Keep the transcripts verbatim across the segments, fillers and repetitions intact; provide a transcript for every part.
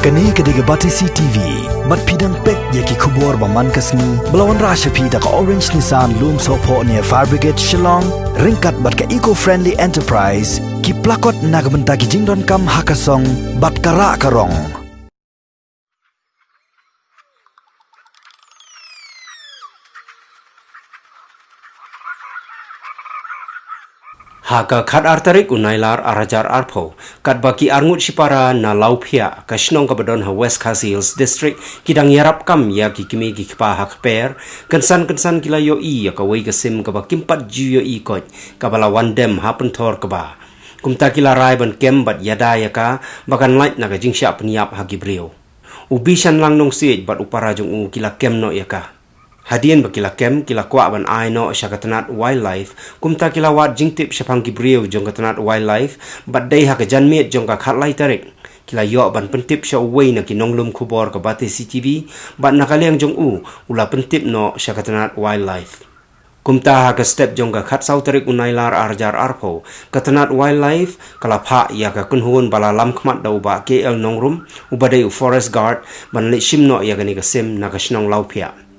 Kane ka dei ka Batesi T V, bad phi dang peit ïa ki khubor ba man ka sngi, ba la wanrah sha phi da ka Orange Nissan Lumsohphoh near Fire Brigade Shillong, ryngkat bad ka Eco Friendly Enterprise, ki plakot na ka bynta ki jingdonkam ha ka song, bad ka rah ka rong. Ha ka khat ar tarik u Nailar ar hajar arphew, katba ki arngut shipara na Lawphiah, ka shnong kaba don ha West Khasi Hills District, ki dang ïarap kam ïa ki kmie ki kpa ha kper, kynsan kynsan ki la ïohi ïa kawei ka sim kaba kim pat ju ïohi koit, kaba la wan dem ha pynthor kba. Kumta ki la rai ban kem bad ïada ïa ka, ba kan lait na ka jingshah pynïap ha ki briew. U Bishanlang Nongsiej bad u para jong u ki la kem noh ïa ka. Hadien ba ki la kem, ki la kwah ban ai noh sha ka tnat Wildlife, kumta ki la wad jingtip shaphang ki briew jong ka tnat Wildlife, bad dei ha ka janmiet jong ka khatlai tarik, ki la ïoh ban pyntip sha uwei na ki nonglum khubor ka Batesi T V, bad na ka liang jong u, u la pyntip noh sha ka tnat Wildlife. Kumta ha ka step jong ka khatsaw tarik u Nailar ar hajar arphew, ka tnat Wildlife, ka la phah ïa ka kynhun ba la lam khmat da u Bah K L Nongrum, uba dei u Forest Guard, ban leit shim noh ïa kane ka sim na ka shnong Lawphiah.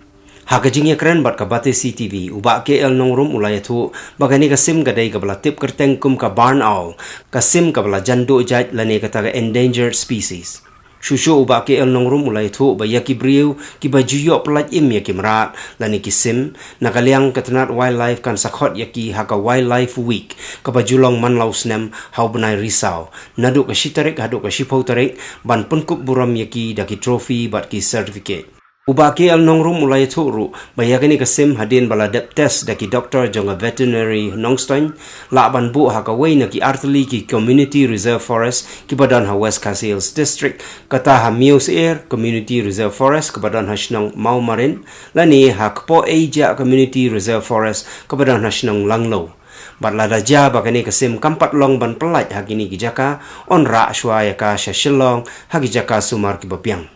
Ha ka jingïakren bad ka Batesi T V, u Bah K L Nongrum u la ïathuh, ba kane ka sim ka dei kaba la tip kyrteng kum ka barn owl, ka sim kaba la jan duh jait lane kata ka endangered species. Shuh shuh u Bah K L Nongrum u la ïathuh ba ïa ki briew, kiba ju ïoh pyllait im ïa ki mrad, lane ki sim, na ka liang ka tnat Wildlife kan sa khot ïa ki ha ka Wildlife Week, kaba ju long man la u snem, ha u bnai Risaw, naduh ka shi tarik, haduh ka shiphew tarik, ban pynkup burom ïa ki da ki trophy bad ki certificate. U Bah K L Nongrum u la ïathuh ruh, ba ïa kane ka sim hadien ba la dep test da ki doktor jong ka veterinary Nongstoiñ, lah ban buh ha kawei na ki artylli ki community reserve forest kiba don ha West Khasi Hills District, kata ha Miew Syier Community Reserve Forest kaba don ha shnong Mawmarin, lane ha Kpoh Ei Jah Community Reserve Forest kaba don ha shnong Langlo. Bad lada jia ba kane ka sim kam pat long ban pyllait ha kine ki jaka, yn rah shuwa ïa ka sha Shillong, ha ki jaka sumar kiba biang.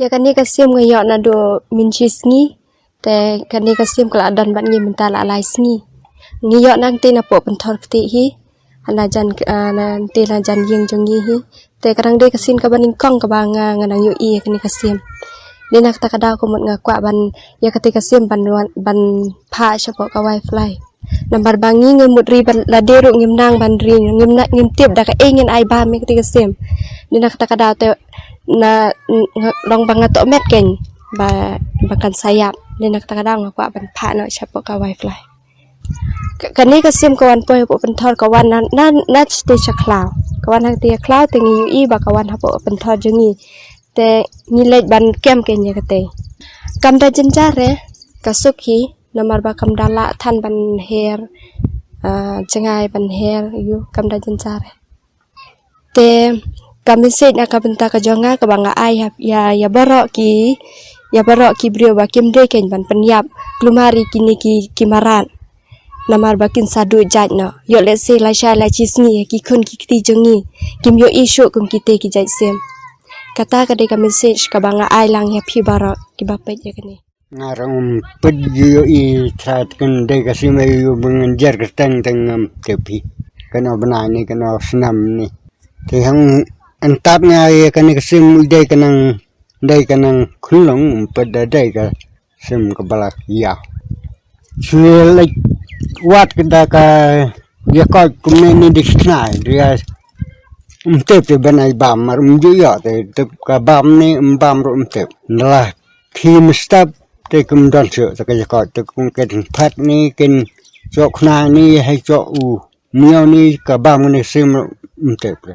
Ïa kane ka sim nga ïoh naduh mynshi sngi. Te kane ka sim ka la don bad ngi mynta la lai sngi. Ngi ïoh nangta napoh pynthor ktieh hi. Hana jan, ah, nangta na jan ïing jong ngi hi. Te ka dang dei ka sien kaba nyngkong kaba nga, nga nang ïohi ïa kane ka sim. Dei na kata ka daw ka mut nga kwah ban, ïa kata ka sim ban wan, ban phah shapoh ka Wildlife. Namar ba ngi ngim mut ri ban lade ruh ngim nang ban ri, ngim na, ngim tip da kaei ngin ai bam ïa kata ka sim. Dei na kata ka daw te na, n-, nga, long ba nga tohmet kein ba, ba kan sa ïap. Dei na kata ka daw nga kwah ban phah noh shapoh ka Wildlife. Ka, kane ka sim ka wan poi hapoh pynthor ka wan na, na, na shatei sha khlaw. Ka wan ha katei ka khlaw te ngi ïohi ba ka wan hapoh pynthor jong ngi. Te ngi leit ban kem kein ïa katei. Kam da jynjar eh, ka suk hi, namar ba kam da lah than ban her, ah, jngai ban her, ïoh kam da jynjar eh. Te ka message na ka bynta ka jong nga kaba nga ai ïa, ïa, ïa baroh ki, ïa baroh ki briew ba kim dei kein ban pynïap, kulmar ïa kine ki, ki mrad. Namar ba kin sa duh jait noh. Ïoh lehse lashai lashi sngi ïa ki khun ki kti jong ngi kim ïohi shuh kum kitei ki jait sim. Kata ka dei ka message kaba nga ai lang ïa phi baroh kiba peit ïa kane. Nga ruh ngam pat ju ïohi, tharai kan dei ka sim aïu ba ngan jer kyrteng te ngam tip hi. Kano bnai ne, kano snem ne. Te hangta nga ïa kane ka sim u dei ka nang, dei ka nang khunlung, ym pat da dei ka sim kaba la ïa. Shu leit wad ka da ka ïa ka kumne ne, dei shnai, dei ïa. Ym tip te ban ai bam, mar ym ju ïoh te tip ka bam ne ym bam ruh ym tip. Nala ki mynstep te kim don shuh te ka ïa ka, te kum ken phat ne, ken shuh khnai ne, hai shuh u miaw ne, ka bam ne sim ruh ym tip te.